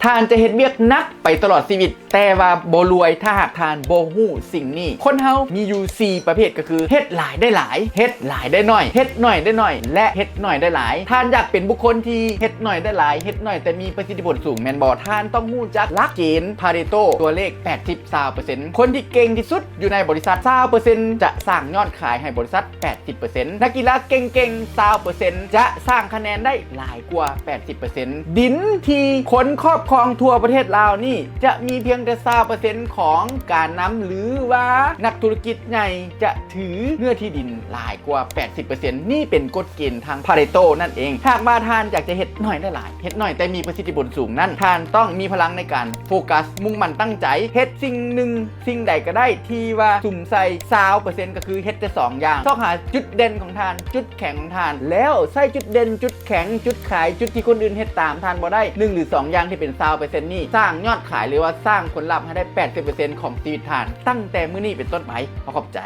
ທ່ານຈະເຮັດວຽກໜັກໄປຕະຫຼອດຊີວິດ ແຕ່ວ່າບໍ່ລວຍ ຖ້າຫາກທ່ານບໍ່ຮູ້ສິ່ງນີ້. ຄົນເຮົາມີຢູ່ສີ່ປະເພດ ກໍຄື ເຮັດຫຼາຍໄດ້ຫຼາຍ, ເຮັດຫຼາຍໄດ້ໜ້ອຍ, ເຮັດໜ້ອຍໄດ້ໜ້ອຍ ແລະ ເຮັດໜ້ອຍໄດ້ຫຼາຍ. ທ່ານຢາກເປັນບຸກຄົນທີ່ເຮັດໜ້ອຍໄດ້ຫຼາຍ, ເຮັດໜ້ອຍແຕ່ມີປະສິດທິຜົນສູງແມ່ນບໍ່? ທ່ານຕ້ອງຮູ້ຈັກຫຼັກເກນ Pareto ຕົວເລກ ແປດສິບ ຊາວເປີເຊັນ. ຄົນທີ່ເກັ່ງທີ່ສຸດຢູ່ໃນບໍລິສັດ ຊາວເປີເຊັນ ຈະສ້າງຍອດຂາຍໃຫ້ບໍລິສັດ ແປດສິບເປີເຊັນ. ນັກກິລາເກັ່ງໆ ຊາວເປີເຊັນ ຈະສ້າງຄະແນນໄດ້ຫຼາຍກວ່າ ແປດສິບເປີເຊັນ. ດິນທີ່ຄົນຄອບຄອງທົ່ວປະເທດລາວນີ້ ຈະມີພຽງແຕ່ ຊາວເປີເຊັນ ຂອງການນຳ ຫຼືວ່ານັກທຸລະກິດໃຫຍ່ຈະຖືເນື້ອທີ່ດິນຫຼາຍກວ່າ ແປດສິບເປີເຊັນ. ນີ້ເປັນກົດເກນທາງ Pareto ນັ້ນເອງ. ຫາກວ່າທ່ານຢາກຈະເຮັດໜ້ອຍໄດ້ຫຼາຍ, ເຮັດໜ້ອຍແຕ່ມີປະສິດທິຜົນສູງນັ້ນ, ທ່ານຕ້ອງມີພະລັງໃນການໂຟກັສ, ມຸ່ງໝັ້ນຕັ້ງໃຈເຮັດສິ່ງໜຶ່ງ ສິ່ງໃດກໍໄດ້ທີ່ວ່າສຸມໃສ່ ຊາວເປີເຊັນ ກໍຄືເຮັດແຕ່ສອງຢ່າງ. ຊອກຫາຈຸດເດັ່ນຂອງທ່ານ, ຈຸດແຂງຂອງທ່ານ ແລ້ວໃຊ້ຈຸດເດັ່ນ, ຈຸດແຂງ, ຈຸດຂາຍ, ຈຸດທີ່ຄົນອື່ນເຮັດຕາມທ່ານບໍ່ໄດ້ ໜຶ່ງ ຫຼື ສອງຢ່າງທີ່ເປັນ ຊາວເປີເຊັນ ນີ້ ສ້າງຍອດຂາຍ ຫຼືວ່າສ້າງຜົນລັບໃຫ້ໄດ້ ແປດສິບເປີເຊັນ ຂອງຊີວິດທ່ານ ຕັ້ງແຕ່ມື້ນີ້ເປັນຕົ້ນໄປ. ຂໍຂອບໃຈ.